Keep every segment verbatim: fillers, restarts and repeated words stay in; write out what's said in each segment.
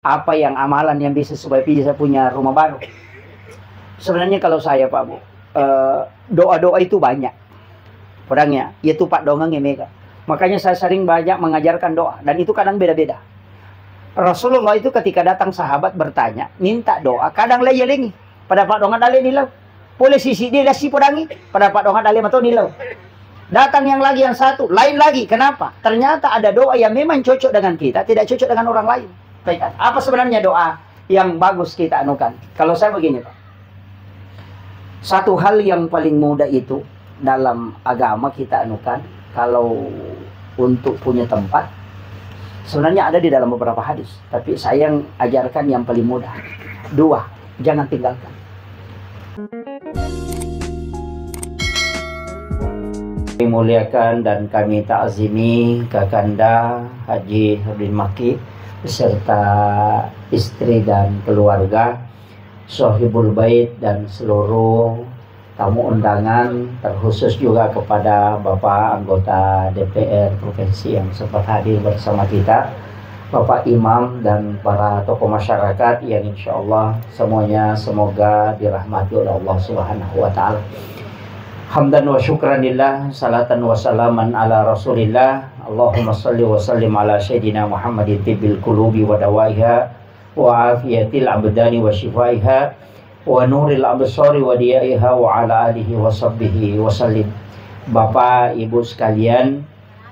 Apa yang amalan yang bisa supaya bisa punya rumah baru? Sebenarnya kalau saya, Pak Bu, eh, doa-doa itu banyak. Orangnya, itu Pak Dongeng ya Mega. Makanya saya sering banyak mengajarkan doa, dan itu kadang beda-beda. Rasulullah itu ketika datang sahabat bertanya, minta doa, kadang lagi yalengi. Pada Pak Dongeng ada nilau. Boleh sisi dia lagi podangi, pada Pak Dongeng ada mato nilau. Datang yang lagi yang satu, lain lagi. Kenapa? Ternyata ada doa yang memang cocok dengan kita, tidak cocok dengan orang lain. Baik, apa sebenarnya doa yang bagus kita anukan? Kalau saya begini, Pak. Satu hal yang paling mudah itu dalam agama kita anukan, kalau untuk punya tempat, sebenarnya ada di dalam beberapa hadis, tapi saya yang ajarkan yang paling mudah. Dua, jangan tinggalkan. Kami muliakan dan kami takzimi Kakanda Haji Hardin Maki beserta istri dan keluarga, Sohibul Bait dan seluruh tamu undangan, terkhusus juga kepada Bapak anggota D P R Provinsi yang sempat hadir bersama kita, Bapak Imam dan para tokoh masyarakat yang insya Allah semuanya semoga dirahmati oleh Allah Subhanahu wa Ta'ala. Hamdan wa syukranillah, salatan wa salaman ala Rasulillah. Allahumma salli wa sallim ala Sayyidina Muhammadin tibbil qulubi wa dawaiha, wa afiyatil abdani wa syifaiha, wa nuril absari wa diyaiha, wa ala alihi wa sahbihi wa sallim. Bapak, Ibu sekalian,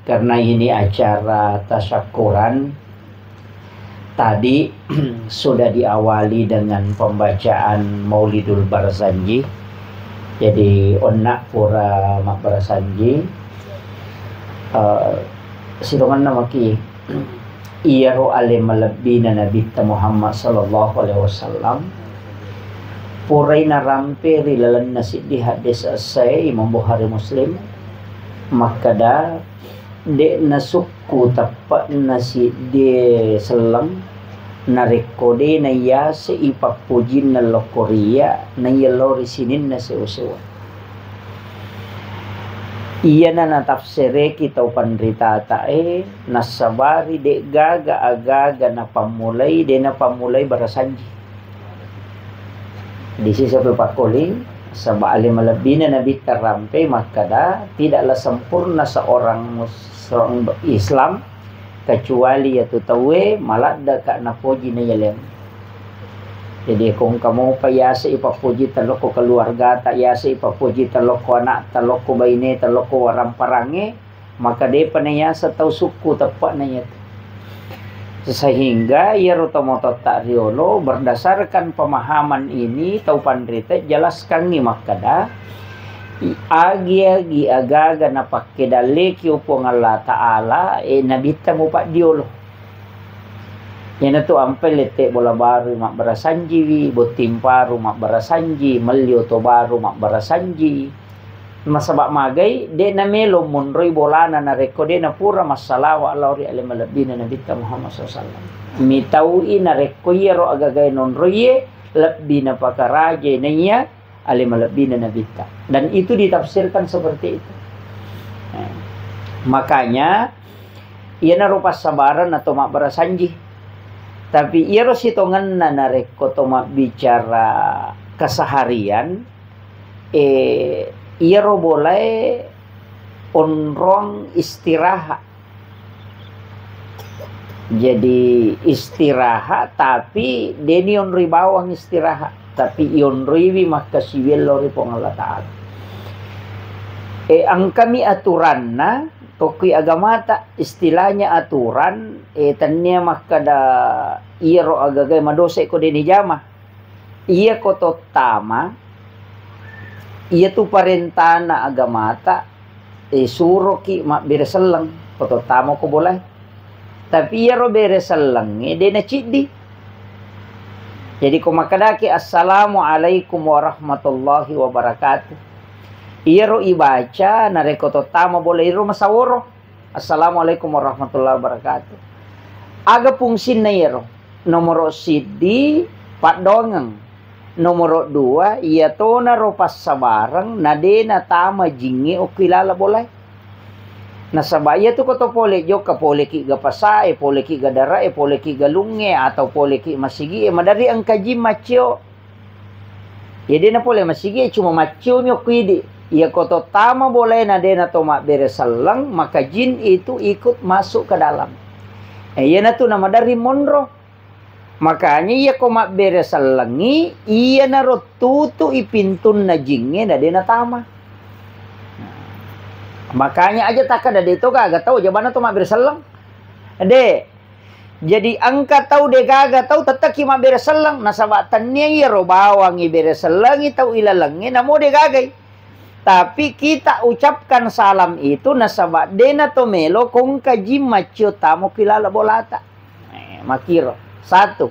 karena ini acara tasyakuran, tadi sudah diawali dengan pembacaan Maulidul Barzanji. Jadi, onna pura mabbarasanji, eh, sitongenna maki iyaro ale malebbina Nabitta Muhammad sallallahu alaihi wasallam, purai narampe ri lalenna siddi hadis essae Imam Bukhari Muslim, makkeda, de'na sukku teppe'na siddi selleng, narekko de naiyasei pappojinna lokko riya, naiya lao ri sininna sewa-sewa. Iyana natafsereki tau panritatae, nassabari de'gaga agaga napammulai, de napammulai barasanji. Di sisi pi pakkoling, saba ale malebbina Nabitta rampe makkada, tidaklah sempurna seorang mus-, seorang Islam kecuali yatu tauwe maladdeka napoji naiyaleng. Jadi, ko engka mopa yasei pappoji tellokko keluargata, yasei pappoji tellokko anakta, lokko baine, tellokko waramparangnge, maka depa nayaseng tau sukku teppe'na iyatu. Sehingga iyaro tomatoatta riolo, berdasarkan pemahaman ini, tau panrita jelaskangngi makkada, i-, agi-agi agaga napakkedalleki Puang Allah Ta'ala, e, Nabitta mupaddiolo. Iyanatu ampai lette bola baru mabbarasanjiwi, botting paru mabbarasanji, melli oto baru mabbarasanji. Nasaba magai, de namelo monroi bolana narekko de napura massalawa lao ri ale malebbina Nabitta Muhammad sallallahu alaihi wasallam. Mitaui narekko iyaro agagae nonroie lebbi napakarajai naiya ale malebbina Nabitta. Dan itu ditafsirkan seperti itu. Nah, makanya, iyanaro passabareng atau mabbarasanji. Tapi iyaro sitongenna narekko to mabbicara keseharian, eh, iyaro bolae onrong istirahat. Jadi istirahat, tapi de nionroi bawang istirahat, tapi ionroiwi makkasiwiang lao ri Puang Allah Ta'ala. E, engkami aturanna, tokki agamata, istilahnya aturan, e, tennia makkada iyaro agagae madosai ko de nijama. Iyako tottama, iyatu parentana agamata, e, suroki mabbere selleng, ko tottama ko bolae. Tapi iyaro bere sellengnge de naciddi. Jadi ko makkedaki, "Assalamualaikum warahmatullahi wabarakatuh." Iyaro ibaca narekko tottama bolae iro masaworo. Assalamualaikum warahmatullahi wabarakatuh. Aga fungsinna iyaro? Nomoro siddi, paddoangeng. Nomoro dua, iyatonaro passabareng na de natama jingnge okko ilala bolae. Nasaba iyatu ko to pole jokka, poleki ga pasae, poleki ga darae, poleki galungnge, atau poleki masigie, maderri engka jin maccio. Iya de na pole masigie, cuma maccio mi okko idi. Iya ko to tama bolae na de na to mabbere selleng, maka jin itu ikut masuk ke dalam. Eh, iyanatu na maderri monro. Makanya iya ko mabbere sellengi, iyanaro tutu'i pintunna jingnge na de natama. Makanya aja takkeda de to gaga tau, jabana to mabbere selleng. De. Jadi engka tau de gaga tau tetteki mabbere selleng, nasaba tennia iyaro bawang ibere sellengi tau ilalengnge, namo de gagai. Tapi kita ucapkan salam itu nasaba de na to melo kongka jin maccio tamo ki lala bolata. Eh, makiro. Satu.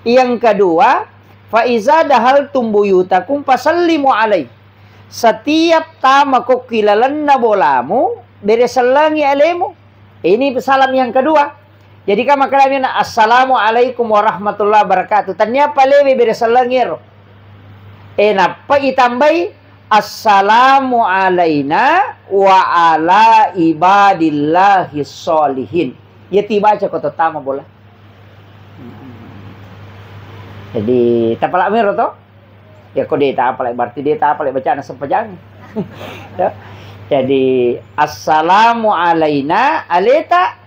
Yang kedua, fa iza dahaltum buyutakum fasallimu alai. Setiap tama ko ki lalenna bolamu, bere sellengi alemu. Ini salam yang kedua. Jadi, kan makkedami na, "Assalamualaikum warahmatullahi wabarakatuh." Tennia palewe bere sellengi ero. Eh, nappa itambai, "Assalamu alaina wa ala ibadillahi sholihin." Iya tibaca ko to tama bola. Jadi, tapala mero to? Ya, ko de tapala, berarti de tapala bacana sempajang. Ya. Jadi, "Assalamu alaina," aleta,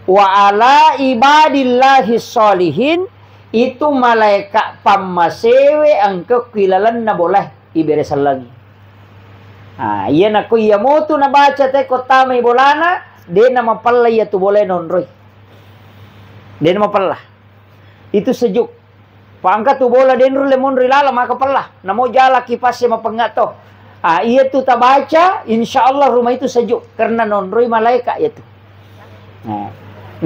"wa ala ibadillahi sholihin," itu malaeka pammasewe engka ku ilalenna bolae ibere sellengi. Ah, iya nako iya motu nabaca te ko tamai bolana, de na mapella iya tu bolae nonroi. De na mapella. Itu sejuk. Pangka tu bola denru le monri lala maka pella. Namo jala kipasnya mapengnga to. Ah, iya tu tabaca, insya Allah rumah itu sejuk karena nonroi malaika iya tu. Nah,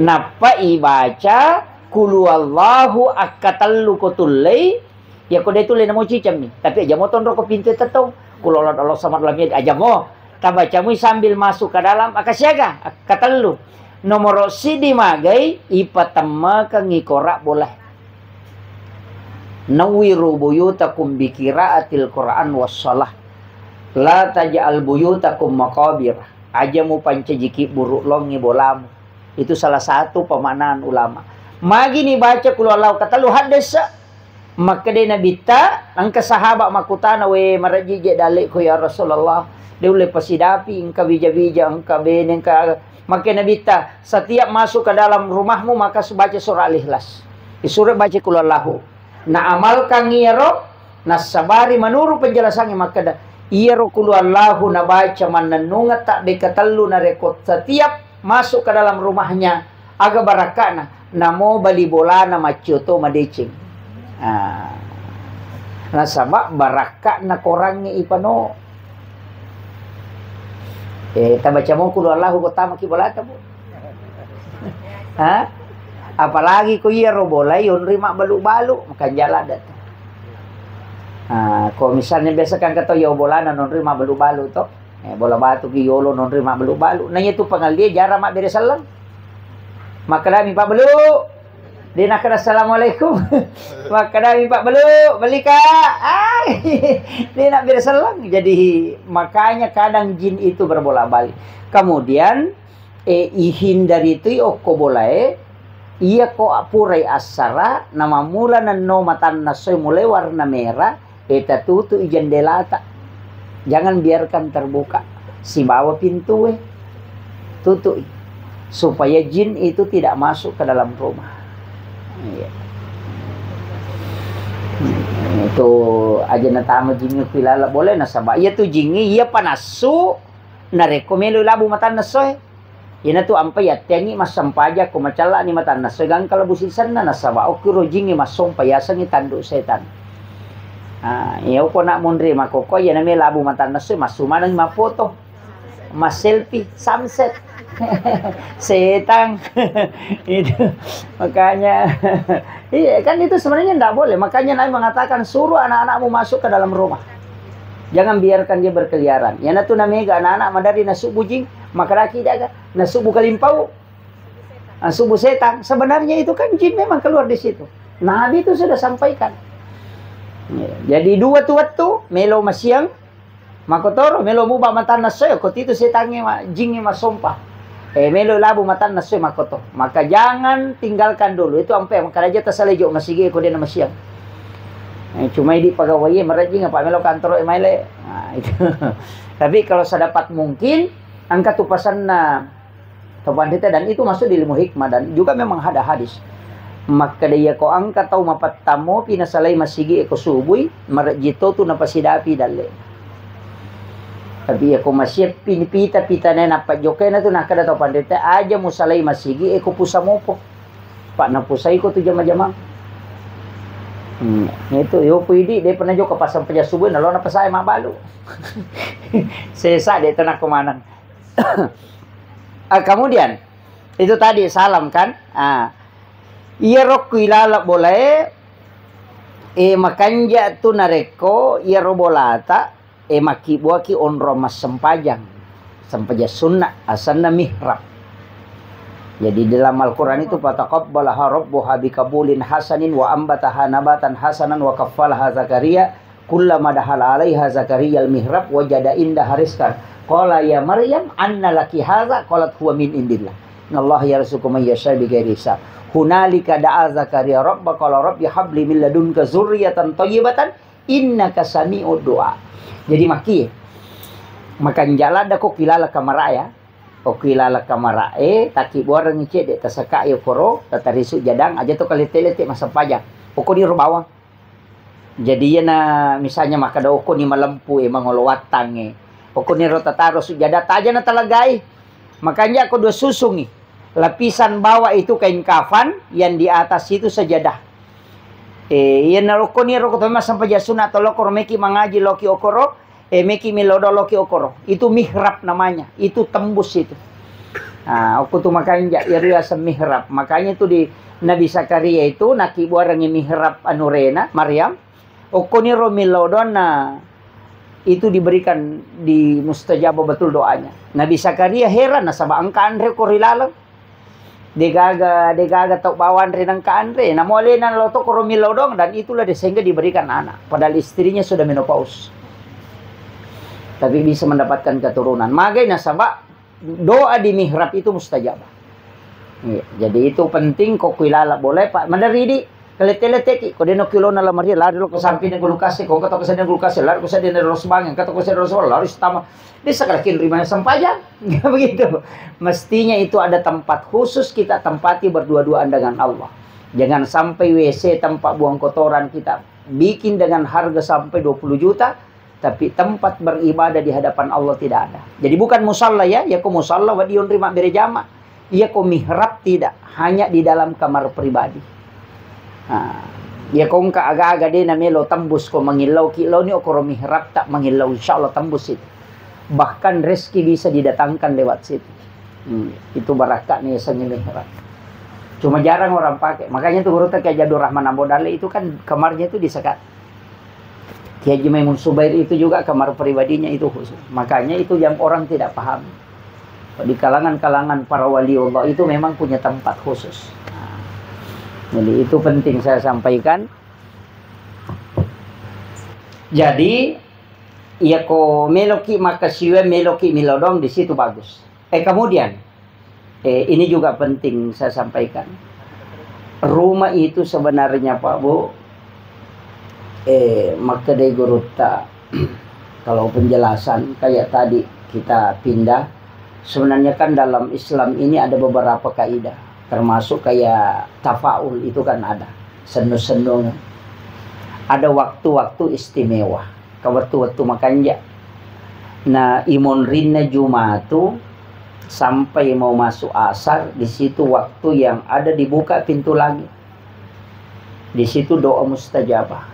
nappa ibaca kulu Allahu akkatellu ko tullei, ya ko de tulle namo cicammi. Tapi aja mo tonro ko pintu tetong. Kulu Allah, Allah samad lam yalid, aja mo. Tabacamui sambil masuk ke dalam, akkasiaga, katellu. Nomoro sidi magai, ipatemmekeng i kora bola. Nawwiru buyutakum bi qiraatil Qur'an was shalah. La taj'al buyutakum maqabir. Aja mupancaji kibburu longi bolamu. Itu salah satu pemaknaan ulama. Magi ni baca kulu Allahu katellu haddesa. Makkedai Nabitta, engka sahabat makkutana, "We, marejjije dalle'ku ya Rasulullah, de ulle pasidapi, engka bija-bija, engka bene, engka." Makke Nabitta, "Setiap masuk ke dalam rumahmu, maka baca surah Al-Ikhlas. Isure baca kulu Allahu." Na amalkan iyaro, nassabari menurut penjelasannya makkeda, iyaro kulu Allahu nabaca mannennungeng tabbe katellu narekko setiap masuk ke dalam rumahnya, aga barakka'na? Namo bali bolana maccio to madeceng. Ah. Nasaba barakka'na korangnge ipano. Eh, tabaca mo kulu Allahu ko tamaki bolata, Bu. Ha? Apalagi ko iyaro bolai onri mabbalu-balu, makanja ladde tu. Ah, ko misalnya biasa kan kato yo bolana nonri mabbalu-balu to. Eh, bola batu ki yolo nonri mabbalu-balu. Na iya tu pangallie jara mabbere selleng. Makkedami, "Pak Belu." De nakkeda, "Assalamualaikum." Makkedami, "Pak Belu, beli, Kak." Ah, de nabbere selleng. Jadi, makanya kadang jin itu berbolak-balik. Kemudian, eh, ihindari tu okko bolae, iya ko purai assara, namammula nenno matanna soe mulai warna merah, eh, tatutu'i jendelata. Jangan biarkan terbuka. Sibawa pintue. Tutu'i. Supaya jin itu tidak masuk ke dalam rumah. Iya. Itu aja natama jingnge ku ilala boleh nasaba. Iya tu jingnge, iya panassu, narekko melo labu matanna soe. Iyanatu ampai yatteangngi massempajang ko macella'ni matanna soe gangka labu sisenna, nasaba okkiro jingnge massompa yasengngi tandu setan. Ah, iya ko nak munri makkokko iyana me labu matanna soe massu maneng mapfoto. Masselfie sunset. Setang. Itu. Makanya iya kan itu sebenarnya ndak boleh. Makanya Nabi mengatakan suruh anak-anakmu masuk ke dalam rumah. Jangan biarkan dia berkeliaran. Iyanatu namega anak-anak madari nasubbu jing, makaraki daga, nasubbu kalimpau, nasubbu setan. Sebenarnya itu kan jin memang keluar di situ. Nabi itu sudah sampaikan. Ya, jadi dua tu wettu, melo masiang, Makkotoro melo muba matanna essoe, ko titu setangnge ma-, jingnge masompa. Eh, melo labu matanna essoe makkoto. Maka jangan tinggalkan dulu. Itu ampe makkaraja tasalejo masigi ko dena masiang. Eh, cuma idi pegawai marajing apa melo kantoro e maile. Nah, itu. Tapi kalau sedapat mungkin, engka tu pasanna to panrita, dan itu masuk di ilmu hikmah dan juga memang ada hadis. Makkeda iya ko engka tau mapattammopi nasalai masigi e ko subui, marejji to tu napasidapi dalle. Tapi iya ko masiappi ni pita-pitana nappa jokena tu nakkeda to panrita, aja musalai masigi e ko pusa mopo. Pak napusai ko tu jama-jama. Hmm, itu yo ku idi de pernah jokka pasang peja subui nalo napasai mabalu. Sesa de tenako maneng. Ah, kemudian itu tadi salam kan? Ah, iyaro ku ilala bolae, eh, makanja tu narekko iyaro bolata, eh, makkibuaki onrong massempajang, sempajang sunna, asanna mihrab. Jadi dalam Al-Quran itu, "Fataqabbalaha rabbuha biqabulin hasanin wa ambataha nabatan hasanan wa kaffalaha Zakaria, kullama dakhala alaiha Zakaria al-mihrab wajada indaha rizqan. Qala ya Maryam anna laki hadza?" Qalat huwa min indillah. Innallaha yarzuqu man yasha bighairi hisab. Hunalika da'a Zakaria rabba qala rabbi habli min ladunka zurriyatan thayyibatan innaka sami'ud du'a. Jadi makki, makanja ladda ko kilala kamara ya. Ko kilala kamara e, takkibuarengngi cedde tasaka yo koro, tatarisu jadang, aja to kalete-lete massempajang. Okko ni ro bawang. Jadi iyana misalnya makkeda okko ni malempu e, mangolo wattang e. Okko ni ro tataro sujada, taja na talagai. Makanja ko dua susungi. Lapisan bawah itu kain kafan, yang di atas itu sajadah. Eh, iyana okko ni ro ko to massempajang sunna to lokoro meki mangaji loki okoro, eh, meki milodong loki okoro. Itu mihrab namanya, itu tembus itu. Nah, okko tu makanja, iyaro yaseng mihrab. Makanya itu di Nabi Zakaria itu nakkibuarengngi mihrab anurena, Maryam. Okko ni ro milodong na itu diberikan, di mustajabah betul doanya. Nabi Zakaria heran nasaba engka anre ko ri laleng. Degaga, degaga tau bawang ri nengka anre. Namo alena lo to koro milodong dan itulah de-, sehingga diberikan anak. Padahal istrinya sudah menopause. Tapi bisa mendapatkan keturunan. Magai nasaba doa di mihrab itu mustajabah. Iya, jadi itu penting ko kuilala boleh Pak. Maderidi, kalete-leteki, ko deno kilona lamaria, lari lo ke samping kulkas, ko kata ke sana kulkas, lari ke sana ros bang, kata ke sana ros, lari setama. Dia sekalikin rimana sempajang. Begitu. Mestinya itu ada tempat khusus kita tempati berdua-duaan dengan Allah. Jangan sampai W C tempat buang kotoran kita bikin dengan harga sampai dua puluh juta, tapi tempat beribadah di hadapan Allah tidak ada. Jadi bukan musalla ya, ya ko musalla wadion ri mabbere jama. Iya ko mihrab tidak, hanya di dalam kamar pribadi. Nah, iya ko engka aga-aga de namelo tembus ko mangillau ki launi okoro mihrab tak mangillau, insya Allah tembus itu. Bahkan rezeki bisa didatangkan lewat situ. Hmm, itu barakatnya yasengnge mihrab. Cuma jarang orang pakai. Makanya tuh guru tak Haji Abdul Rahman Ambo Dalle itu kan kamarnya itu disekat. Kiai Haji Maimun Subair itu juga kamar pribadinya itu khusus. Makanya itu yang orang tidak paham. Di kalangan-kalangan para wali Allah itu memang punya tempat khusus. Jadi itu penting saya sampaikan. Jadi, iya ko meloki makasiwe, meloki milodong di situ bagus. Eh, kemudian, eh, ini juga penting saya sampaikan. Rumah itu sebenarnya, Pak Bu, eh, makkedai gurutta, kalau penjelasan kayak tadi kita pindah, sebenarnya kan dalam Islam ini ada beberapa kaidah, termasuk kayak tafaul itu kan ada, sennu-sennu. Ada waktu-waktu istimewa. Ka wettu-wettu makanja. Na imonrinna Jumatu sampai mau masuk asar, di situ waktu yang ada dibuka pintu langit. Di situ doa mustajabah.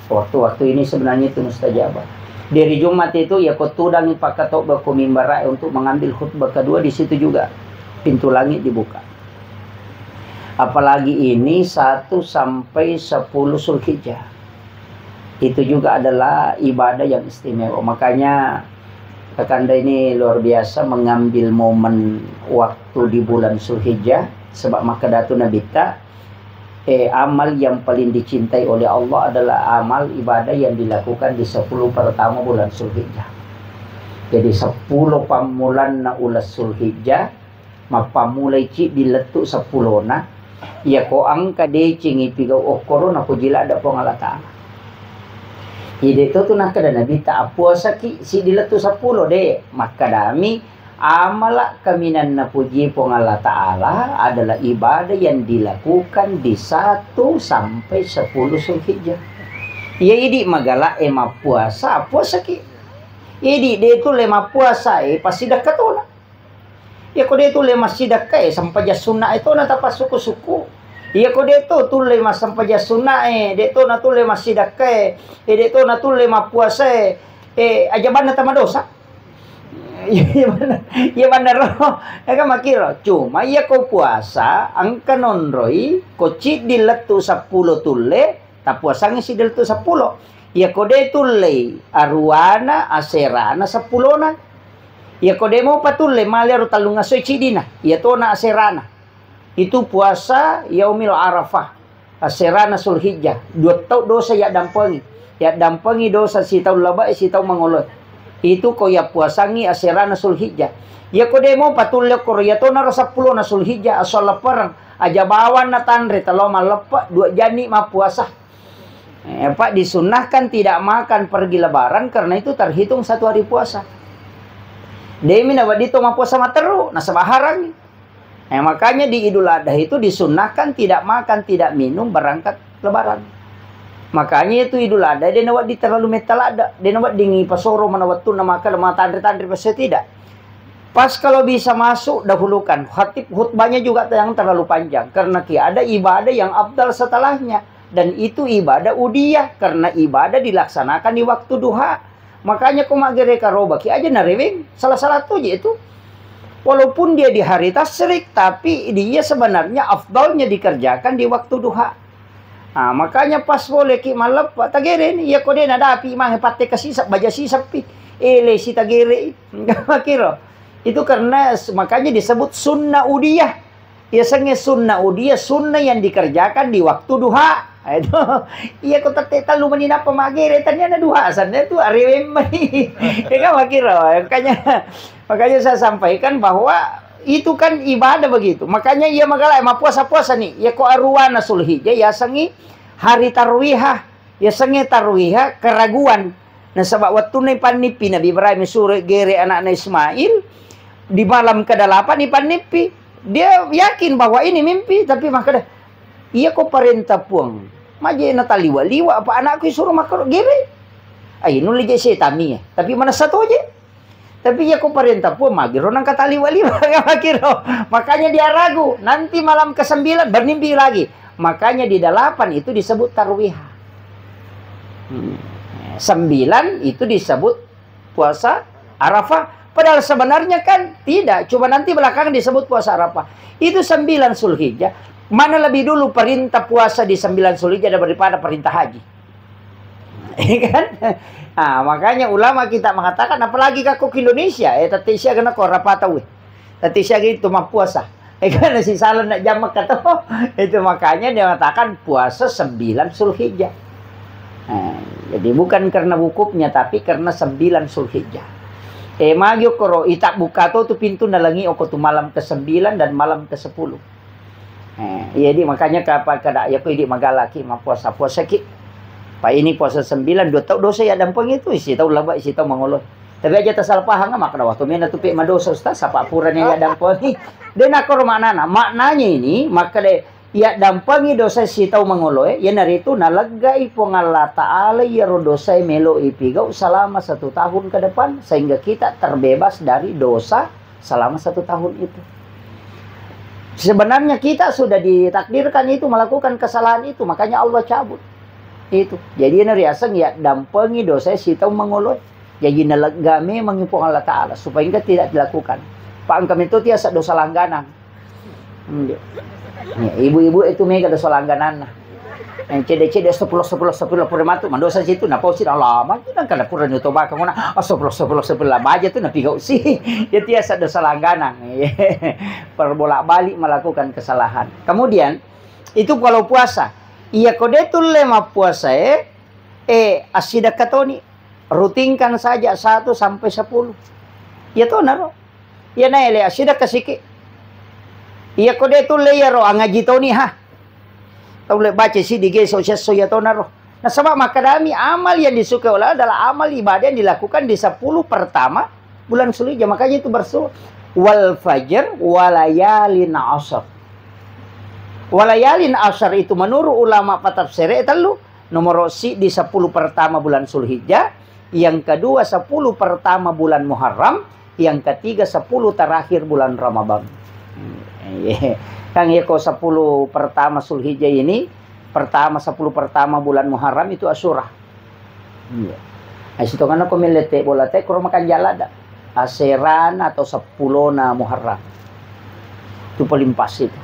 Waktu-waktu ini sebenarnya itu mustajabah. Dari Jumat itu ya ko tudangi pakkatobba ko mimbar untuk mengambil khutbah kedua, di situ juga pintu langit dibuka. Apalagi ini satu sampai sepuluh Zulhijjah. Itu juga adalah ibadah yang istimewa. Makanya Kakanda ini luar biasa mengambil momen waktu di bulan Zulhijjah, sebab makkeda tu Nabitta, eh, amal yang paling dicintai oleh Allah adalah amal ibadah yang dilakukan di sepuluh pertama bulan Zulhijjah. Jadi seppulo pammulanna uleng Zulhijjah, mappammulai ciddi lettu seppulona, iyako engka decengi pigau okkoro napoji ladde Puang Allah Ta'ala. Ide to tu nakkeda Nabitta, appuasaki siddi lettu seppulo, de, makkedami, amala kaminang napuji Puang Allah Ta'ala adalah ibadah yang dilakukan di satu sampai sepuluh Zulhijjah. Iya idi magala e mappuasa, appuasaki. Idi de tulle mappuasa e, passidekka tona. Iyako de tulle massidekka e, sempajang sunna e tona tapassuku-suku. Iyako de to tulle massempajang sunna e, de to natulle massidekka e, e de to natulle mappuasa e, e aja banna tamadosa. Iya banna, iya banna ro. Ega makiro. Cuma iyako puasa, engka nonroi, ko ciddi lettu seppulo tulle, tappuasangngi siddi lettu seppulo. Iyako de tullei aruwana, aserana, seppulona. Iyako de mopa tulle, male ro tellung asoi ciddina, iyatona aserana. Itu puasa yaumil Arafah, aserana Zulhijjah. Dua tau dosa yaddampengi. Yaddampengi dosa sitaung labe'e, sitaung mangoloe. Itu ko yappuasangngi aserana Zulhijjah. Iyako de mopa tulle okkoro, iyatonaro seppulona Zulhijjah, aso leppereng. Aja bawang natanre, telo malleppe, dua janni mappuasa. Eh, Pak, disunnahkan tidak makan pergi Lebaran karena itu terhitung satu hari puasa. Demi nawedding to mappuasa matteru, nasaba harangngi. Eh, makanya di Idul Adha itu disunnahkan tidak makan, tidak minum berangkat Lebaran. Makanya itu Idul Adha, de nawedding terlalu metta ladde, de nawedding ipasoro mana wettunna makan, matanre-tanre, pasti tidak. Pas kalau bisa masuk, dahulukan. Khatib khutbahnya juga yang terlalu panjang. Karena ki ada ibadah yang afdal setelahnya. Dan itu ibadah udiyah. Karena ibadah dilaksanakan di waktu duha. Makanya ko maggere karobaki aja nareweng. Salah-salah tu je itu. Walaupun dia di hari tasyrik, tapi dia sebenarnya afdalnya dikerjakan di waktu duha. Ah, makanya pas boleh ki malleppe, tagereni, iya ko de nadapi mange patte kasisep, baja siseppi. Ele si tagerei. Makiro. Itu karena s-, makanya disebut sunnah udiyah. Iya sengnge sunnah udiyah, sunnah yang dikerjakan di waktu duha. Ah, itu. Iya ko tette tellu meni nappa magere, tania na duha asanna tu areweng meni. Ya kan, makiro. Makanya, makanya saya sampaikan bahwa itu kan ibadah begitu. Makanya iya magala mappuasa-puasa ni. Iya ko aruwana Zulhijjah, yasengngi hari tarwihah. Yasengnge tarwiha keraguan. Nasaba wettunna ipannippi Nabi Ibrahim suro gere anakna Ismail, di malam kedelapan ipannippi. Dia yakin bahwa ini mimpi, tapi makkeda, "Iya ko parenta Puang, maje nataliwa-liwa apa anakku disuruh makkoro gere? Ai nulle je setami ya, tapi manessa toje." Tapi iya ko parenta Puang, magiro nangka taliwa-liwa, magiro. Makanya dia ragu. Nanti malam kesembilan, bermimpi lagi. Makanya di delapan itu disebut tarwihah. Hmm. Sembilan itu disebut puasa Arafah. Padahal sebenarnya kan tidak. Cuma nanti belakangan disebut puasa Arafah. Itu sembilan Zulhijjah. Mana lebih dulu perintah puasa di sembilan Zulhijjah daripada perintah haji? Iya kan? Nah, makanya ulama kita mengatakan, apalagi ka ko Indonesia, eh, tette siaga na ko rapata we. Tette siaga itu mappuasa. Eh, kan si salah nak jamak kata. Itu makanya dia mengatakan puasa sembilan Zulhijjah. Nah, jadi bukan karena wukufnya, tapi karena sembilan Zulhijjah. Eh, magi okoro, ita buka to tu pintu nalangi oko tu malam kesembilan dan malam kesepuluh. Eh, iya, di, makanya kapa kada, ya, ko idi magalaki, mappuasa-puasaki. Pa ini puasa sembilan, dua tau dosa ya dampeng itu, isi tau laba, isi tau mangolo. Tapi aja tasal pahang, maka waktu mena tu pe madosa, Ustaz, sapa purani ya dampengi. De nakoro maknana. Maknanya ini, maka de, ya dampengi dosa si tau mangoloe, ya naritu naleggai Puang Allah Ta'ala ya ro dosa melo ipigau selama satu tahun ke depan, sehingga kita terbebas dari dosa selama satu tahun itu. Sebenarnya kita sudah ditakdirkan itu melakukan kesalahan itu, makanya Allah cabut. Itu. Jadi, na riaseng ya dampengi dosa si tau mangoloe. Jadi, nalegga memang Puang Allah Ta'ala supaya engka tidak dilakukan. Pa engka meto tiasa dosa langganan. Hmm, iya. Iya, ibu-ibu itu mega dosa langgananna. Yang cedde-cedde, "Astagfirullah, astagfirullah, astagfirullah," pura matu, mandosa situ, napau si, "Allah, maju nang kada pura nutobaka ngona, astagfirullah, astagfirullah, astagfirullah," baja tu napigau si. Jadi, asa dosa langganang. Perbolak-balik melakukan kesalahan. Kemudian, itu kalau puasa. Iya, ko de tulle mappuasa, eh, eh, assidekka toni. Rutinkan saja satu sampai sepuluh. Iya tonaro. Iya naele asida kasiki. Iya ko de tulle iyaro angaji toni ha. Taulle baca siddi geso sesso iya tonaro. Nasaba makkadami amal yang disukai Allah adalah amal ibadah yang dilakukan di sepuluh pertama bulan Zulhijjah. Makanya itu bersu wal fajr walayalin asr. Walayalin asr itu menurut ulama patafsir tellu. Nomor siddi sepuluh pertama bulan Zulhijjah, yang kedua sepuluh pertama bulan Muharram, yang ketiga sepuluh terakhir bulan Ramadan. Hmm, iya. Kan iya ko sepuluh pertama Zulhijjah ini, pertama sepuluh pertama bulan Muharram itu Asyura. Iya. Nah, situ kan ko mellete bola te kuro makan jala da. Aserana atau sepulona Muharram. Itu paling pas itu.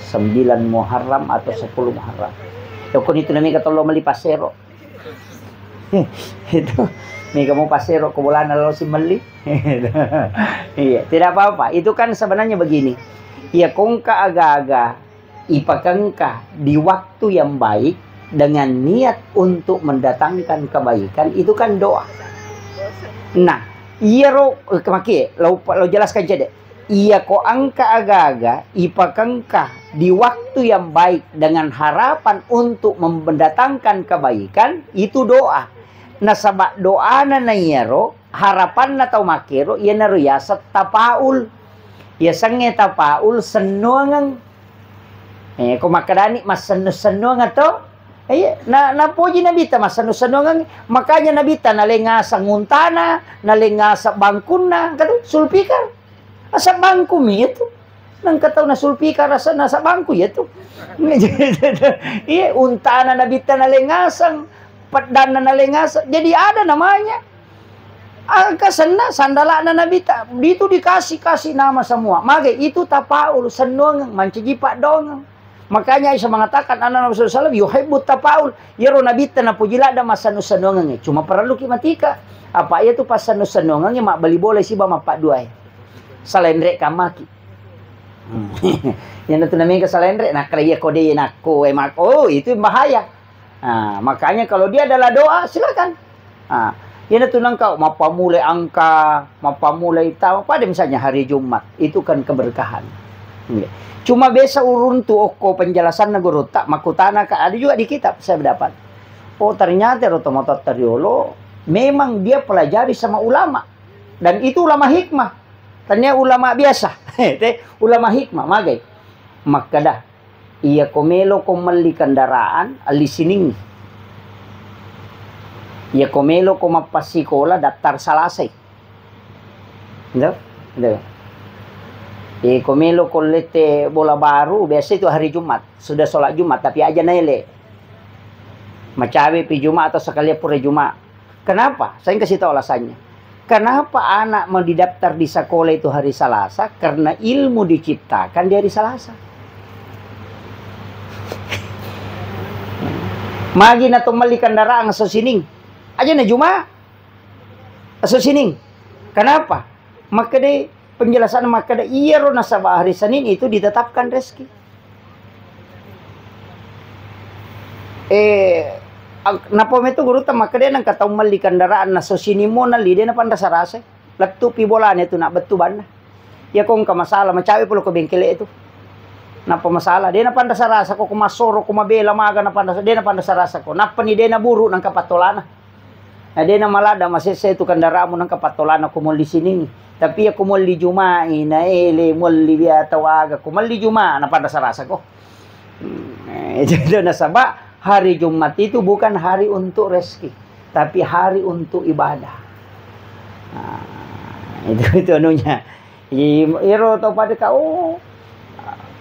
Sembilan Muharram atau sepuluh Muharram. Ya, kon itu namanya kata lo meli pasero. Itu mega mau pasero ko bolana lo si meli. Iya, tidak apa-apa. Itu kan sebenarnya begini. Ya, kongka aga-aga ipakengka di waktu yang baik dengan niat untuk mendatangkan kebaikan, itu kan doa. Nah, iyaro, eh, makie, lo, lo jelaskan cedde. Iya ko engka aga-aga ipakengka di waktu yang baik dengan harapan untuk mendatangkan kebaikan, itu doa. Nasaba doana na iyaro, harapanna tau makkero, iyanaro yaseng tapaul. Yasengnge tapaul sennuangeng. Eh, ko makkedani massennu-sennuang atau? Eh, iya, na, napoji Nabitta massennu-sennuangeng. Makanya Nabitta nalengasang untana, nalengasang bangkunna, kata Sulfikar. Asa bangkumi itu. Nangka tau nasulfikar asa, asa bangku ya tu. Iya, untana Nabitta nalengasang, peddanna nalengasang. Jadi ada namanya. Angka senna sandalana Nabitta, itu dikasih-kasih nama semua. Mage itu tapaul, sennuangeng, mancaji paddoangeng. Makanya Aisyah mengatakan, anak Nabi sallallahu alaihi wasallam yuhibbut tapaul. Yero Nabitta napuji ladda massennu-sennuangeng. Cuma perlu ki matika. Apa iya tu passennu-sennuangeng mabbali bola siba mappaddua. Salenre kamaki. Hmm. Yang tu namanya salenre, nah, kalau iya kode nakko, eh, mak-, oh, itu yang bahaya. Nah, makanya kalau dia adalah doa, silakan. Nah, iyanatu nengka mappamulai angka, mappamulai tau, pada misalnya hari Jumat, itu kan keberkahan. Iya. Cuma biasa uruntu okko penjelasanna gurutta, makkutana ka, ada juga di kitab saya dapat. Oh, ternyata ero tomatoatta riolo memang dia pelajari sama ulama. Dan itu ulama hikmah. Tania ulama biasa. Te, ulama hikmah, magai. Makkeda, iya ko melo ko melli kendaraan, alli Sining. Iya ko melo ko mappasikola, daftar Salasai. Gitu? Gitu. Iya ko melo ko lette bola baru, biasa itu hari Jumat. Sudah sholat Jumat, tapi aja naele. Macawe pi Jumat atau sekalian pura Jumat. Kenapa? Saya kasih tahu alasannya. Kenapa anak mau didaftar di sekolah itu hari Selasa? Karena ilmu diciptakan di hari Selasa. Magi na to melli kendaraan so Sining. Aja na Juma. So Sining. Kenapa? Makkeda penjelasan makkeda iyaro nasaba hari Senin itu ditetapkan rezeki. Eh, ag-, napa metu gurutta makkeda nengka tau melli kendaraan na so Sining mo nalli de napanrasa-rasa. Lettu pi bolana tu nak bettu banna. Iya ko engka masalah, macawe pole ko bengkele tu. Nappa masalah, de napanrasa-rasa ko, ko massoro, ko mabela maga napanrasa, de napanrasa-rasa ko. Nappani de naburu nengka pattolana. Na de namaladda masessa itu kendaraanmu nengka pattolana ko molli Sining. Tapi iya ko molli Jumai, naele molli biasa tau aga, ko molli Juma, napanrasa-rasa ko. Hmm, eh, itu nasaba hari Jumat itu bukan hari untuk rezeki, tapi hari untuk ibadah. Nah, itu, itu anunya. I-, iro tau pada ka, oh,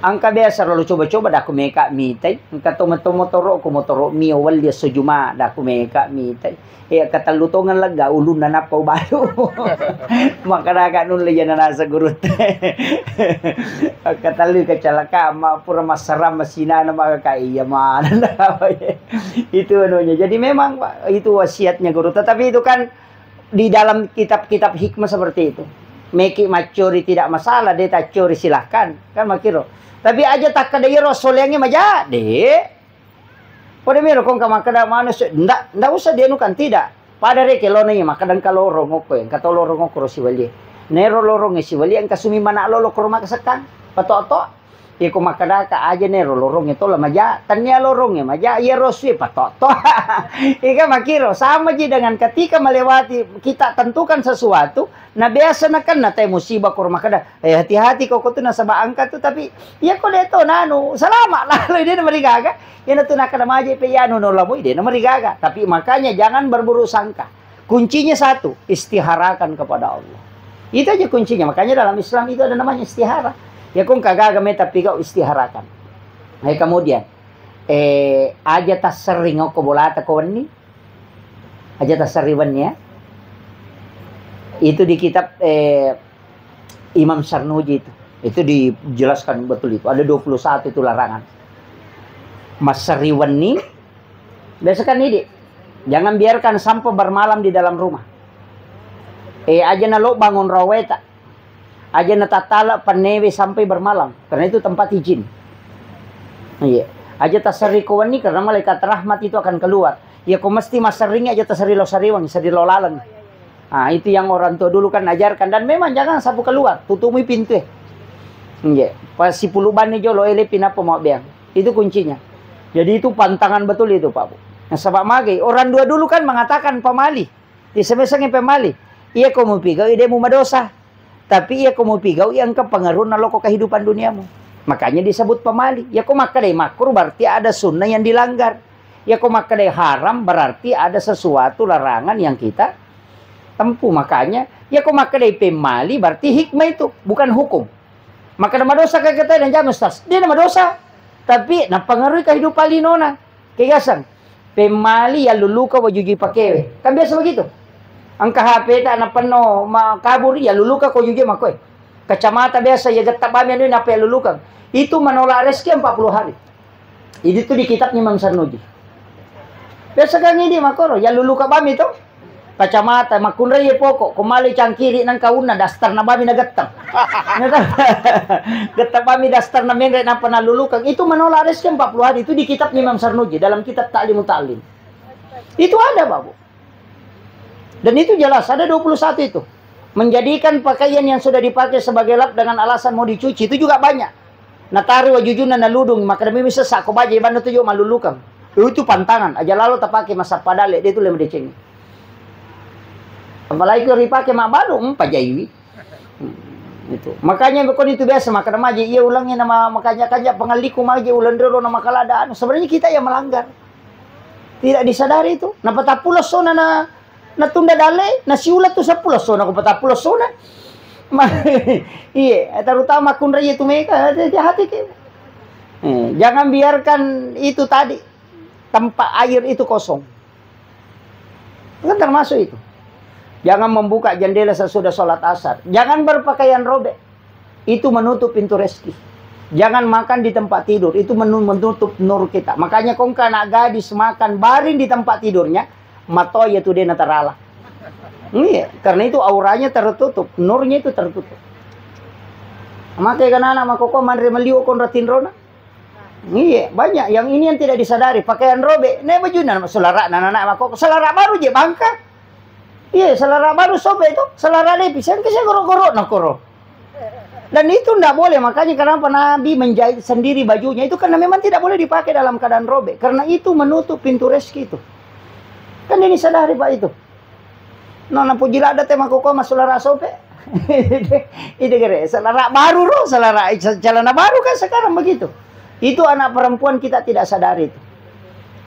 angka biasa ro coba-coba dah aku meka mitai. Engka to moto-, motoro ku motoro mio walli esso Juma dah aku meka mitai. Eh, katellu tongeng lega ulunna nappa ubalu. Makkeda ka nulle jana nasa gurutta. Katellu kecelakaan, ma pura massarang masinana maka ka iya mana. Itu anunya. Jadi memang, Pak, itu wasiatnya gurutta. Tapi itu kan di dalam kitab-kitab hikmah seperti itu. Meki maccori tidak masalah, de taccori silahkan. Kan makkiro. Tapi aja takkeda iyaro soleangnge maja, de. Pada miro kongka makkeda manusia, ndak, ndak usah dianukan, tidak. Pada reke lona iya makkeda engka lorong okko, engka to lorong okko ro sibalie. Nero lorongnge siwali engka sumi mana lolo ko rumah kesekang. Patok-tok. Iko makkedaka aja nero lorongnge tola maja, tania lorongnge maja, iya rosue patok-tok. Ika makiro, sama ji dengan ketika melewati kita tentukan sesuatu, na biasa nakenna te musibah ko rumah kada, eh, hati-hati koko tu nasaba engka tu, tapi iya ko de to nanu, selamat lalu ide marigaga. Iya na tu nakkeda maje pe iyanu no lamui de na marigaga. Tapi makanya jangan berburuk sangka. Kuncinya satu, istiharakan kepada Allah. Itu aja kuncinya. Makanya dalam Islam itu ada namanya istihara. Ya kong kagaga meta pigau istiharakan. Eh, kemudian, eh, aja tasserring ko bolata ko wenni. Aja tasserring wenni ya. Itu di kitab, eh, Imam Sarnuji itu. Itu dijelaskan betul itu. Ada dua puluh satu itu larangan. Masserring wenni, biasakan ini. Jangan biarkan sampah bermalam di dalam rumah. Eh, aja na lo bangun raweta. Aja na tatala pennewe sampai bermalam. Karena itu tempat izin. Iya. Aja tasserring ko wenni karena malaikat rahmat itu akan keluar. Ya ko mesti masserring aja tasserring lo sariwang, serring lo laleng. Ah, itu yang orang tua dulu kan ajarkan. Dan memang jangan sapu keluar, tutumi pintu eh. Iya. Pas sipulu bani jolo ele pinapa mau beang. Itu kuncinya. Jadi itu pantangan betul itu, Pak Bu. Nah, sebab magai orang dua dulu kan mengatakan pamali. Di semeseng pemali. Iya ko mupigau ide mu madosa. Tapi iya ko mupigau iya engka pengaruhna loko kehidupan duniamu. Makanya disebut pamali. Ya ko makkedai makruh berarti ada sunnah yang dilanggar. Ya ko makkedai haram berarti ada sesuatu larangan yang kita tempuh. Makanya ya ko makkedai pemali berarti hikmah itu, bukan hukum. Makkeda madosa ka kata dan jam Ustaz. Dia madosa. Tapi napengaruhi kehidupan linona. Kegasang. Pemmali yalluluka wajujui pakewe. Kan biasa begitu. Engka H P ta napenno ma-, kabur yalluluka ko jujui makoe. Kacamata biasa ya getta bami anu napa yalluluka. Itu menolak rezeki empat puluh hari. Itu di kitabnya Imam Sarnuji. Biasa kan ini makoro yalluluka bami to. Kacamata, makkunrai ye poko, ko malai cangkiri nang kaunna, daster na bami na gettang. Getta bami daster na menre napa nalulukang. Itu menolak rezeki empat puluh hari. Itu di kitab Imam Sarnuji, dalam kitab Ta'limu Ta'lim. Itu ada, Bapak. Dan itu jelas, ada dua puluh satu itu. Menjadikan pakaian yang sudah dipakai sebagai lap dengan alasan mau dicuci, itu juga banyak. Natari wajujuna naludung, makkeda mimi sessa ko baja banna tu jo malulukang. Itu pantangan, aja lalo tapake masappa dalle, de tu le madecengi. Apalagi ko ripake mabbalu, hmm, pajaiwi. Hmm, itu. Makanya ko itu biasa makkeda maji, iya ulangi nama makanya-kanya pengalliku maji ulang dulu nama kalada anu. Sebenarnya kita yang melanggar. Tidak disadari itu. Napatappulo sona na natunda dalle, nasiula tu seppulo sona ko patappulo sona. Ma-, iya, terutama kunrai itu mereka, hati-hati ke. Eh, jangan biarkan itu tadi, tempat air itu kosong. Kan termasuk itu. Jangan membuka jendela sesudah sholat asar. Jangan berpakaian robek. Itu menutup pintu rezeki. Jangan makan di tempat tidur. Itu menu-, menutup nur kita. Makanya kongka anak gadis makan baring di tempat tidurnya, matoa ya tu dena terala. Iya, karena itu auranya tertutup, nurnya itu tertutup. Maka kan anak makoko manre meliu konra tinrona. Iya, banyak yang ini yang tidak disadari. Pakaian robek, ne bajuna sulara anak-anak makoko. Sulara baru je bangka. Iya, sulara baru sobek itu, sulara lepi. Sengke saya goro-goro nakoro. Dan itu ndak boleh, makanya kenapa Nabi menjahit sendiri bajunya itu, karena memang tidak boleh dipakai dalam keadaan robek. Karena itu menutup pintu rezeki itu. Kan ini sadari Pak itu. No, napuji lada te makoko masulara sope. Itu kere, selara baru ro, selara, celana baru kan sekarang begitu. Itu anak perempuan kita tidak sadari itu.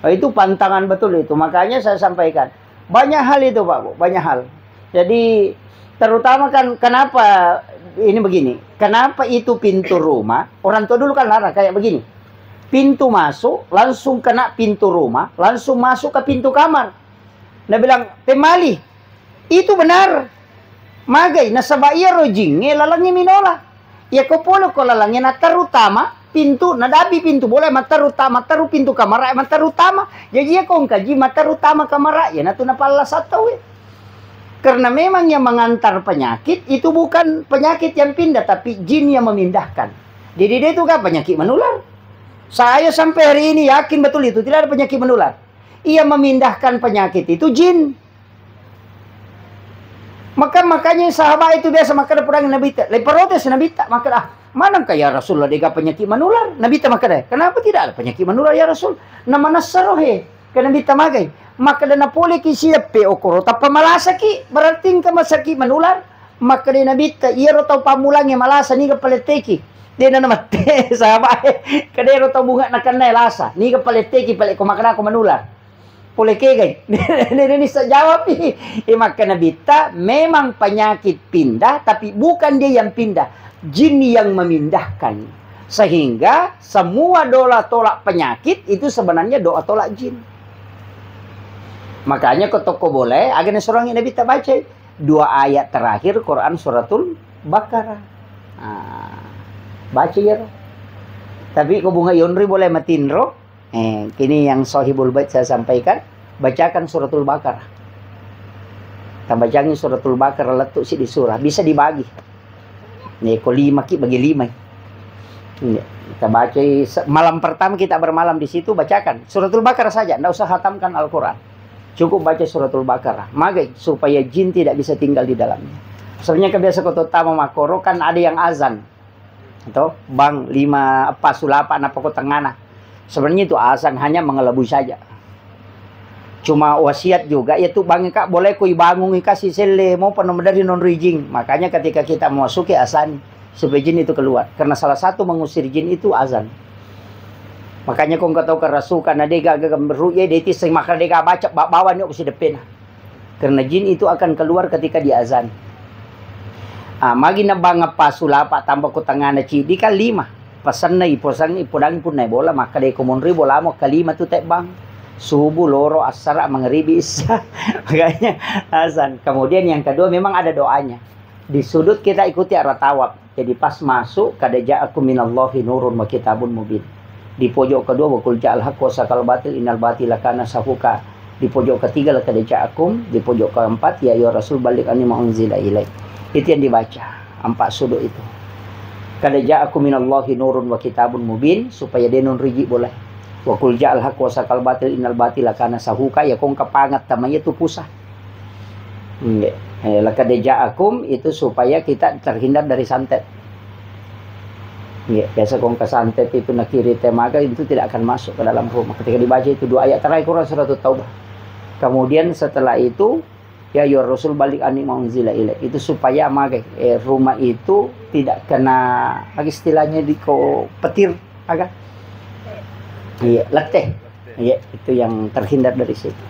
Oh, itu pantangan betul itu. Makanya saya sampaikan. Banyak hal itu, Pak Bu, banyak hal. Jadi, terutama kan kenapa ini begini? Kenapa itu pintu rumah? Orang tua dulu kan larang kayak begini. Pintu masuk langsung kena pintu rumah, langsung masuk ke pintu kamar. Nah bilang, "Pemali, itu benar." Magai, nasaba iya rojingnge lalangnge minola. Iya ko polo ko lalangnge na terutama pintu, na dabi pintu bola, ma terutama, teru pintu kamar, ma terutama. Jadi iya ko engkaji ma terutama kamar, iya natu napalla sattau. Karena memang yang mengantar penyakit itu bukan penyakit yang pindah, tapi jin yang memindahkan. Jadi dia itu kan penyakit menular. Saya sampai hari ini yakin betul itu, tidak ada penyakit menular. Ia memindahkan penyakit itu jin. Maka, makanya sahabat itu biasa makkeda pudangi Nabitta, le protes Nabitta, makkeda, "Ah, manengka ya Rasulullah, dega penyakit menular?" Nabitta makkeda, "Kenapa tidak ada penyakit menular ya Rasul?" Na manassa rohe, ke Nabitta magai. Makkeda, "Napoleki sideppe okoro, tappa malasaki, berarti engka masaki menular." Makkeda Nabitta, "Iyaro tau pammulangnge malasa, niga paletteki?" Dena namette sahabat e, kedero tau bunga nakenna lasa, niga paletteki pale ko makkeda ko menular. Pole kegai. Dena nissa jawab i. E, makkeda Nabitta, memang penyakit pindah, tapi bukan dia yang pindah. Jin yang memindahkan. Sehingga semua doa tolak penyakit itu sebenarnya doa tolak jin. Makanya ko tokko bola e, aga nasorangi Nabitta baca dua ayat terakhir Quran suratul Baqarah. Ah, baca ya. Tapi ko bunga yonri boleh matinro, Eh, kini yang Sohibul Bait saya sampaikan, bacakan suratul Baqarah. Tabacangi suratul Baqarah, lettu siddi surah, bisa dibagi. Nih, ko lima ki bagi lima. Iya, kita baca se-, malam pertama kita bermalam di situ, bacakan suratul Baqarah saja, ndak usah hatamkan Al-Quran. Cukup baca suratul Baqarah. Magai supaya jin tidak bisa tinggal di dalamnya. Sebenarnya kebiasa ko terutama makoro kan ada yang azan. Atau bang lima eppa sulapa nappa ko tengana. Sebenarnya itu azan hanya mengelabui saja. Cuma wasiat juga, ya tu bang ika boleh ko ibangun ika si selle, mau penuh dari non rijing. Makanya ketika kita memasuki azan, supaya jin itu keluar. Karena salah satu mengusir jin itu azan. Makanya kong kau tahu kerasukan, ada gaga ru'ya, dia tiseng maka dia baca, ba-, bawa nyok si depena. Karena jin itu akan keluar ketika diazan. Ah, magi na bang eppa sulapa tambah ku tengana cidi kan lima. Pasenna iposang ipodangi punna bola, maka deko monri bolamu kelima tu tebbang. Subuh, loro, assara, mangribi, isya. Makanya azan. Kemudian yang kedua memang ada doanya. Di sudut kita ikuti arah tawaf. Jadi pas masuk, "Qad ja'akum minallahi nurun wa kitabun mubin." Di pojok kedua, "Wa qul ja'al haqq wa saqal batil innal batila kana sahuqa." Di pojok ketiga, "Laqad ja'akum." Di pojok keempat, "Ya ayyuhar rasul balligh anni ma unzila ilaik." Itu yang dibaca, empat sudut itu. "Qad ja'akum minallahi nurun wa kitabun mubin," supaya denun riji boleh. "Wa qul ja'al haqq wa saqal batil innal batila kana sahuqa." Ya kong kapangat tamanya tu pusat. Nggih. Eh, laqad ja'akum itu supaya kita terhindar dari santet. Nggih, biasa kong ke santet itu nakiri temaga itu tidak akan masuk ke dalam rumah. Ketika dibaca itu dua ayat terakhir Quran surat Taubah. Kemudian setelah itu, "Ya ayyuhar rasul balligh anni ma unzila ilaik." Itu supaya magai, eh, rumah itu tidak kena, lagi istilahnya di ko petir, aga? Iya, leteh. Iya, itu yang terhindar dari situ.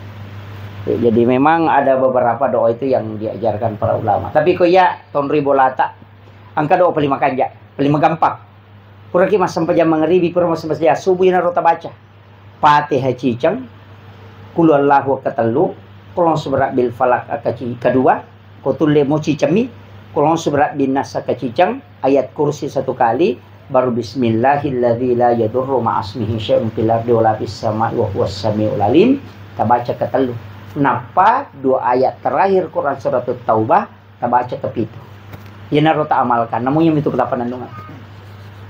Ya, jadi memang ada beberapa doa itu yang diajarkan para ulama. Tapi ko iya, tonri bolata, engka doa paling makanja, paling magampang. Puraki massempajang mangribi, pura massempajang subuh, inaro tabaca. Fatihah ciceng, Qul huwallahu katellu, Qul a'udzu birabbil falaq aka ci-, kedua, ko tulle mo cicemmi, Qul a'udzu birabbin nas aka ciceng, ayat kursi satu kali, baru bismillahilladzi la yadurru ma'asmihi syai'un fil ardi wala fis sama'i wa huwas samiul alim, tabaca ketellu. Nappa dua ayat terakhir Quran surat Taubah, tabaca kepitu. Iyanaro taamalkan, namu iya mitu ketapanennungan.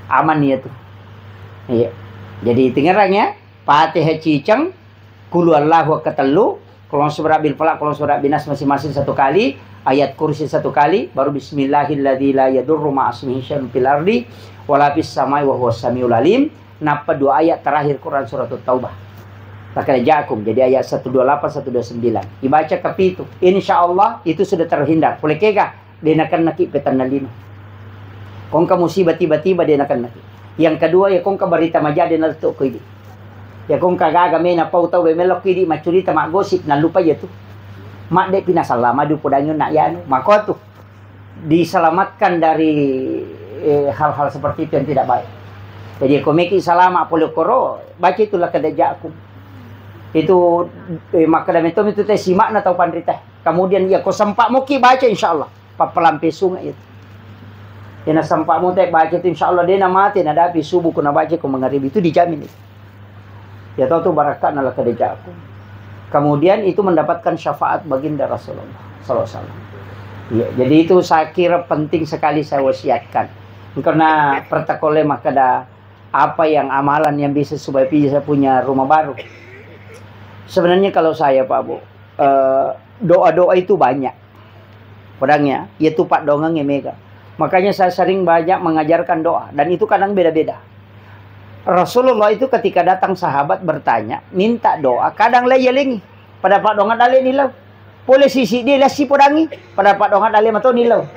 Aman iya tu. Iya. Jadi tingerang ya, Fatihah ciceng, Qul huwallahu ketellu, Qul a'udzu birabbil falaq, Qul a'udzu birabbin nas masing-masing satu kali, ayat kursi satu kali, baru bismillahilladzi la yadurru ma'asmihi syai'un fil ardi wala fis samai wa huwas samiul alim. Nappa dua ayat terakhir Quran surat Taubah. Laqad ja'akum, jadi ayat satu dua delapan, satu dua sembilan. Ibaca kepitu. Insya Allah itu sudah terhindar. Pole kega, de nakennaki petanna lino. Kongka musibah tiba-tiba de nakennaki. Yang kedua, ya kongka berita maja de nalettu ko idi. Ya kongka gaga mena pau tau be melok idi maccurita maggosip, nalupa iya tu. Madde pina salama du podangi nak yanu. Mako tu diselamatkan dari, eh, hal-hal seperti itu yang tidak baik. Jadi ko meki salama pole koro, baca itu laqad ja'akum. Itu, eh, makkeda metto itu teh simakna tau panrita. Kemudian ya ko sempat moki baca insya Allah. Pappalampe sunge itu. Iyana sempa'mu te baca itu, insya Allah de namate nadapi subuh ko nabaca ko mangaribi itu dijamin itu. Ya tau tu barakka'na laqad ja'akum. Kemudian itu mendapatkan syafaat baginda Rasulullah sallallahu alaihi wasallam. Ya, jadi itu saya kira penting sekali saya wasiatkan. Karena protokol makkeda apa yang amalan yang bisa supaya bisa punya rumah baru. Sebenarnya kalau saya, Pak Bu, eh, doa-doa itu banyak. Padang ya, yaitu paddoangeng mega. Makanya saya sering banyak mengajarkan doa, dan itu kadang beda-beda. Rasulullah itu ketika datang sahabat bertanya, minta doa, kadang lei yalengi. Pada paddoangeng dalle nillau. Pole sisi dia lesi podangi, pada paddoangeng dalle mato nillau.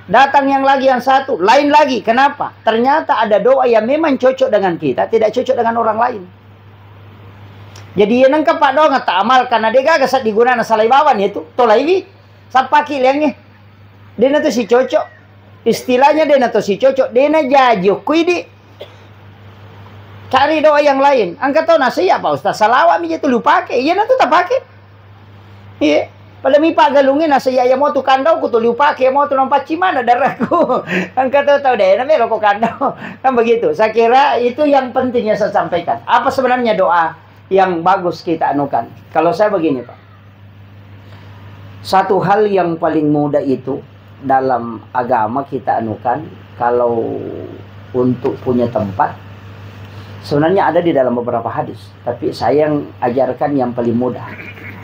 Datang yang lagi yang satu, lain lagi. Kenapa? Ternyata ada doa yang memang cocok dengan kita, tidak cocok dengan orang lain. Jadi, iya nengka paddoangeng ta amal karena de gaga seddi gunana salai bawang itu, tolaiwi. Sappaki liangnge. Dena to si cocok. Istilahnya dena to si cocok, dena jaji okko idi. Cari doa yang lain. Engka to nasa iya, Pak Ustaz, salawat mi je tuli upake. Iya na tu tapake. Iya. Pada mi paggalungnge nasa iya, iya mo tu kandau ku tuli upake, iya mo tu nampacci mana darahku. Engka to tau dena melo ko kandau. Kan begitu. Saya kira itu yang penting yang saya sampaikan. Apa sebenarnya doa yang bagus kita anukan? Kalau saya begini, Pak. Satu hal yang paling mudah itu dalam agama kita anukan, kalau untuk punya tempat, sebenarnya ada di dalam beberapa hadis, tapi saya yang ajarkan yang paling mudah.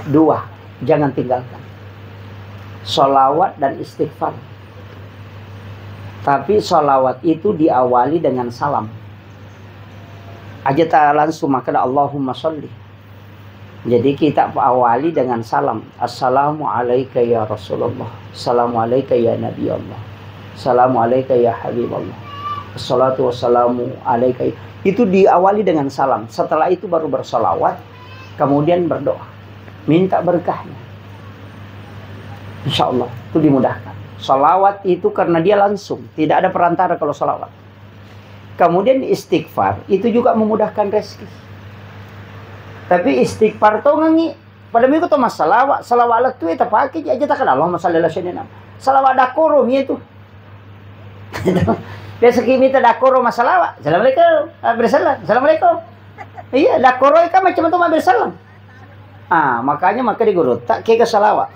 Dua, jangan tinggalkan. Salawat dan istighfar. Tapi salawat itu diawali dengan salam. Aja ta langsung makkeda Allahumma sholli. Jadi kita awali dengan salam. Assalamu alaika ya Rasulullah. Assalamu alaika ya Nabi Allah. Assalamu alaika ya Habib Allah. Assalatu wassalamu alaika. Itu diawali dengan salam. Setelah itu baru bersalawat, kemudian berdoa. Minta berkahnya. Insya Allah, itu dimudahkan. Salawat itu karena dia langsung, tidak ada perantara kalau salawat. Kemudian istighfar itu juga memudahkan rezeki. Tapi istighfar tongengi, pada minggu to massalawa, salawa lettu e tapake ji aja takkan Allahumma shalli ala sayyidina. Salawa dakoro mi itu. Biasa ki mita dakoro massalawa, assalamualaikum, ah, bersalam, assalamualaikum. Iya, dakoro kan macam itu bersalam. Ah, makanya maka di guru tak kega salawa.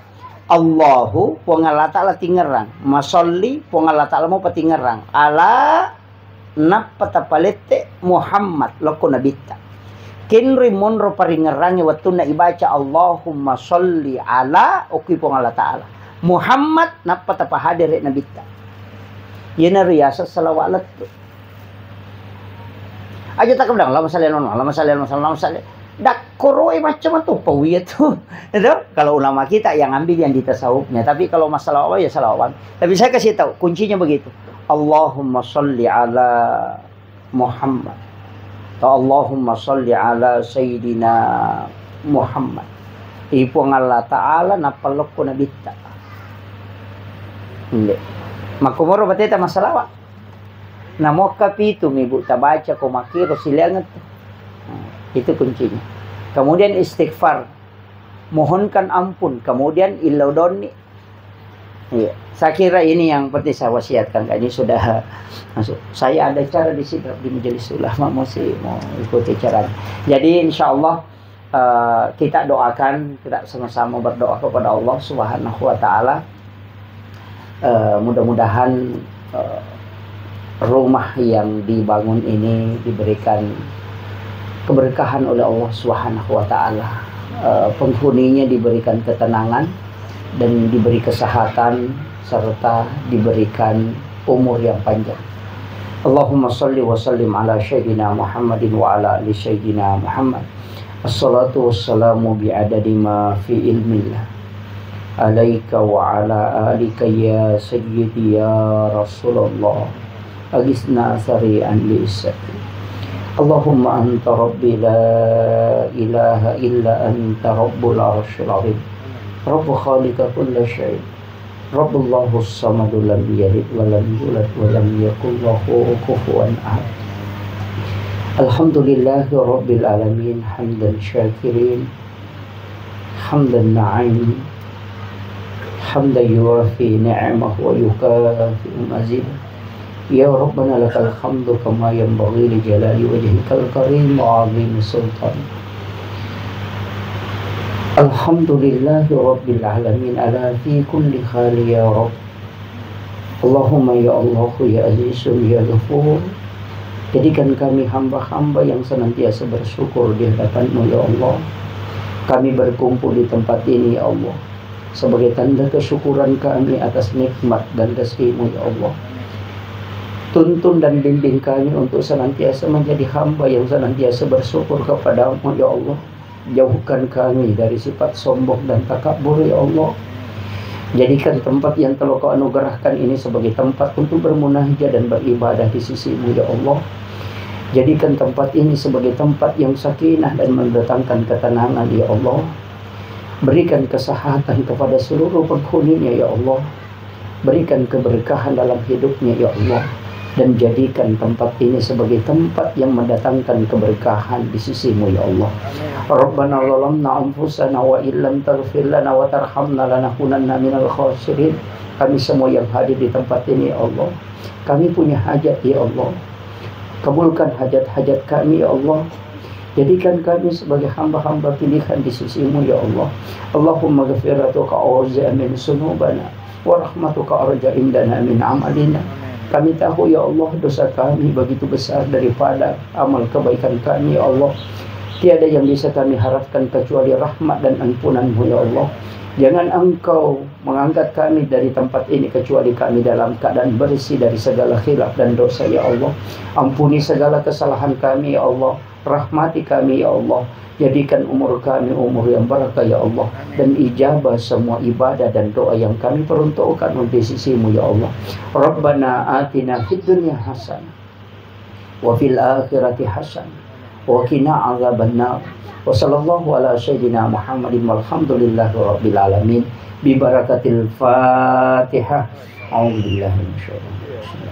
Allahu, Puang Allah Ta'ala tingerang. Masolli, Puang Allah Ta'ala mau patingerang. Ala nappa tapalette Muhammad, lokko nabitta. Kenroi monro paringerrangnge wettunna ibaca Allahumma sholli ala, okki Puang Allah Ta'ala. Muhammad, nappa tapahadere nabitta. Iyana riaseng salawat lettu. Aja tak bilang, "Allahumma shalli ala Muhammad, Allahumma shalli ala Muhammad, Allahumma shalli." Dakkoro e macam tu, pau iya tu. Itu kalau ulama kita yang ambil yang di tasawufnya. Tapi kalau masalah Allah, ya salawat. Tapi saya kasih tahu, kuncinya begitu. Allahumma shalli ala Muhammad. Atau Allahumma shalli ala Sayyidina Muhammad. Ipung Allah Ta'ala nappa lokko nabitta. Inde. Makkumoro bateta masalawat. Namokka pitu mi, Bu, tabaca ko makkiro sileangettu. Nah, itu kuncinya. Kemudian istighfar, mohonkan ampun, kemudian illau donni. Iya, saya kira ini yang penting saya wasiatkan, Kak. Ini sudah masuk. Saya ada acara di sini di Majelis Ulama, masih mau ikuti acaranya. Jadi, insya Allah, eh, kita doakan, kita sama-sama berdoa kepada Allah Subhanahu wa Ta'ala. Eh, mudah-mudahan, eh, rumah yang dibangun ini diberikan keberkahan oleh Allah Subhanahu wa Ta'ala. Eh, penghuninya diberikan ketenangan dan diberi kesehatan serta diberikan umur yang panjang. Allahumma salli wa sallim ala Sayyidina Muhammadin wa ala ali Sayyidina Muhammad. Assalatu wassalamu bi'adadi ma fi ilmillah. Alaika wa ala alika ya sayyidi ya Rasulullah. Agisna sari'an li izzati. Allahumma anta rabbi la ilaha illa anta rabbul arsyil azim. Rabbu khaliqa kulla syai. Rabbullahu samadu lam yalid wa lam yulad wa lam yakul lahu kufuwan ahad. Alhamdulillahi rabbil alamin, hamdan syakirin, hamdan na'im, hamdan yuwafi ni'amahu wa yukafi'u mazidah. Ya Rabbana lakal hamdu kama yanbaghi li jalali wajhikal karim wa azimi sultan. Alhamdulillahi rabbil alamin ala fi kulli hali ya Rabb. Allahumma ya Allah ya Azizun ya Ghafur. Jadikan kami hamba-hamba yang senantiasa bersyukur di hadapan-Mu ya Allah. Kami berkumpul di tempat ini ya Allah. sebagai tanda kesyukuran kami atas nikmat dan rezekimu, ya Allah. Tuntun dan bimbing kami untuk senantiasa menjadi hamba yang senantiasa bersyukur kepadamu, ya Allah. Jauhkan kami dari sifat sombong dan takabur, ya Allah. Jadikan tempat yang telah Kau anugerahkan ini sebagai tempat untuk bermunajat dan beribadah di sisimu, ya Allah. Jadikan tempat ini sebagai tempat yang sakinah dan mendatangkan ketenangan, ya Allah. Berikan kesehatan kepada seluruh penghuninya, ya Allah. Berikan keberkahan dalam hidupnya, ya Allah, dan jadikan tempat ini sebagai tempat yang mendatangkan keberkahan di sisimu, ya Allah. Rabbana zalamna anfusana wa illam taghfir lana wa tarhamna lanakunanna minal khasirin. Kami semua yang hadir di tempat ini, ya Allah, kami punya hajat, ya Allah. Kabulkan hajat-hajat kami, ya Allah. Jadikan kami sebagai hamba-hamba pilihan di sisimu, ya Allah. Allahumma ghafiratuka awza min sunubana wa rahmatuka arja indana min amalina. Kami tahu, ya Allah, dosa kami begitu besar daripada amal kebaikan kami, ya Allah. Tiada yang bisa kami harapkan kecuali rahmat dan ampunanmu, ya Allah. Jangan Engkau mengangkat kami dari tempat ini kecuali kami dalam keadaan bersih dari segala khilaf dan dosa, ya Allah. Ampuni segala kesalahan kami, ya Allah. Rahmati kami, ya Allah. Jadikan umur kami umur yang barakah, ya Allah, dan ijabah semua ibadah dan doa yang kami peruntukkan untuk sisimu, ya Allah. Rabbana atina fid dunya hasanah wa fil akhirati hasanah wa qina azabannar. Wa sallallahu ala sayyidina Muhammadin walhamdulillahi rabbil alamin. Bi barakatil Fatihah. A'udzubillahi minasyaitonir rajim.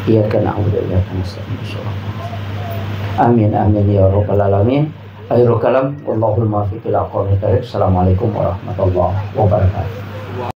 Iyyaka na'budu wa iyyaka nasta'in. Amin, amin, ya rabbal alamin. Akhirul kalam, wallahul muwaffiq ila aqwamit thariq. Assalamualaikum warahmatullahi wabarakatuh.